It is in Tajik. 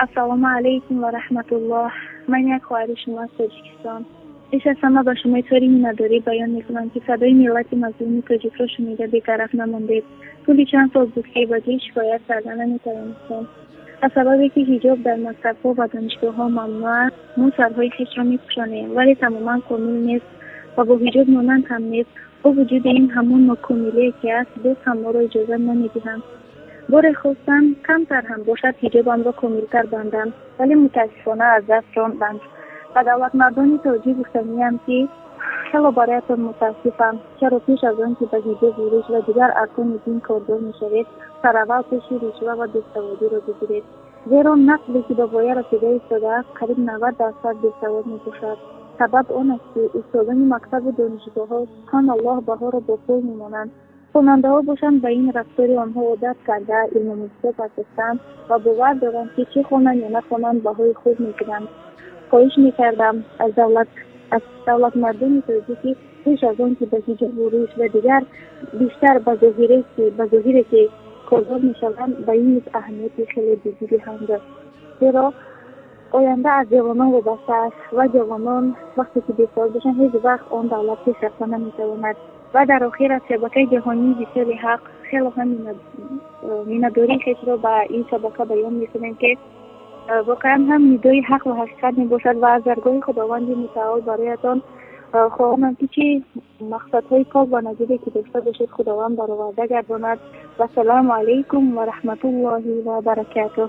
Ассалому алайкум ва раҳматуллоҳ. Ман як хоҳари шумо аз Тоҷикистон. Пеш аз ҳама ба шумо изҳори миннатдорӣ баён мекунам, ки садои миллати мазлуми тоҷикро шунида бетараф намондед. Тӯли чанд сол буд, ки ба ҷой шикоят карда наметавонистем. Аз сабабе ки ҳиҷоб дар мактабҳо ва донишгоҳҳо мамнӯъ аст, мо сарҳои хешро мепӯшонем, вале тамоман комил нест ва бо ҳиҷоб монанд ҳам нест. Бо вуҷуди ин ҳамон нокомилие ки аст, боз ҳам моро иҷозат намедиҳанд. Боре хостам камтар ҳам бошад ҳиҷобамро комилтар бандам, вале мутаассифона аз даст ронданд. Ба давлатмардони тоҷик гуфтаниям, ки хело бароятон мутаассифам, чаро пеш аз он ки ба ҳиҷоб, риш ва дигар аркони дин кордор мешавед, сараввал пеши ришва ва бесаводиро бигиред. Зеро насле ки ба воя расида истодааст, қариб 90% бесавод мебошад. Сабаб он аст, ки устодони мактабу донишгоҳҳо, субҳаналлоҳ, баҳоро бо пул мемонанд. Хонандаҳо бошанд, ба ин рафтори онҳо одат карда, илмомӯзиҳо партофтаанд ва бовар доранд, ки чӣ хонанд ё нахонанд, баҳои хуб мегиранд. Хоҳиш мекардам аз давлатмардони тоҷикӣ, пеш аз он ки ба ҳиҷобу риш ва дигар бештар ба зоҳире ки кордор мешаванд, ба ин низ аҳамияти хеле ҷиддӣ диҳанд, зеро оянда аз ҷавонон вобаста аст ва ҷавонон вақте ки бесавод бошанд, ҳеҷ вақт он давлат пеш рафта наметавонад. Ва дар охир аз шабакаи ҷаҳонии Висоли Ҳақ хело ҳам миннатдории хешро ба ин шабака баён мекунем, ки воқеан ҳам нидои ҳақ ва ҳақиқат мебошад, ва аз даргоҳи Худованди Мутаол бароятон хоҳонам, ки чӣ мақсадҳои пок ва назире ки дошта бошед, Худованд бароварда гардонад. Вассалому алайкум ва раҳматуллоҳи ва баракатуҳ.